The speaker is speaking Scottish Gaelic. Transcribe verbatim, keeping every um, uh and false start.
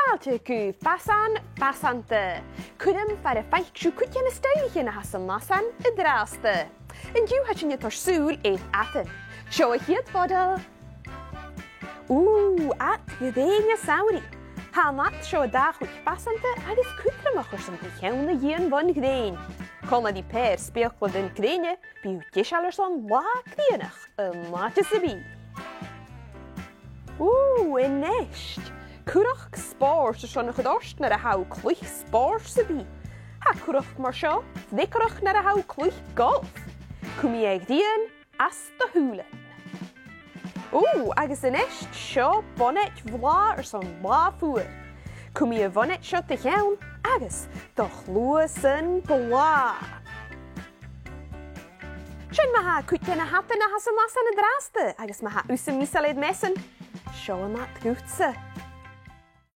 Fàilte gu Fasan Fasanta. Cuirim far am faic sibh cuid de na stoidhlichean a th' anns an Fasan an-dràsta. An-diugh tha sinn a' toirt sùil air adan. Seo a' chiad bhodail. Ù, ad ghrèine samhraidh. Tha an ad seo an dà chuid fasanta agus cudromach airson do cheann a dhìon bhon ghrèin. Còmhla ri paidhir speuclairean grèine, bidh thu deiseil airson latha grianach an àite sam bith. Ù, a-nis, cuireadh spòrs airson a chur ort nuair a tha thu a' cluich spòrs sam bith. Tha cuireadh mar seo freagarrach nuair a tha thu a' cluich golf. Cumaidh e a' ghrian às do shùilean. Ù, agus a-nis, seo bonaid bhlàth airson latha fuar. Cumaidh am bonaid seo do cheann agus do chluasan blàth. Sin ma-thà cuid de na h-adan a th' anns an Fasan an-dràsta, agus ma tha thusa measail air measan, seo an ad dhutsa.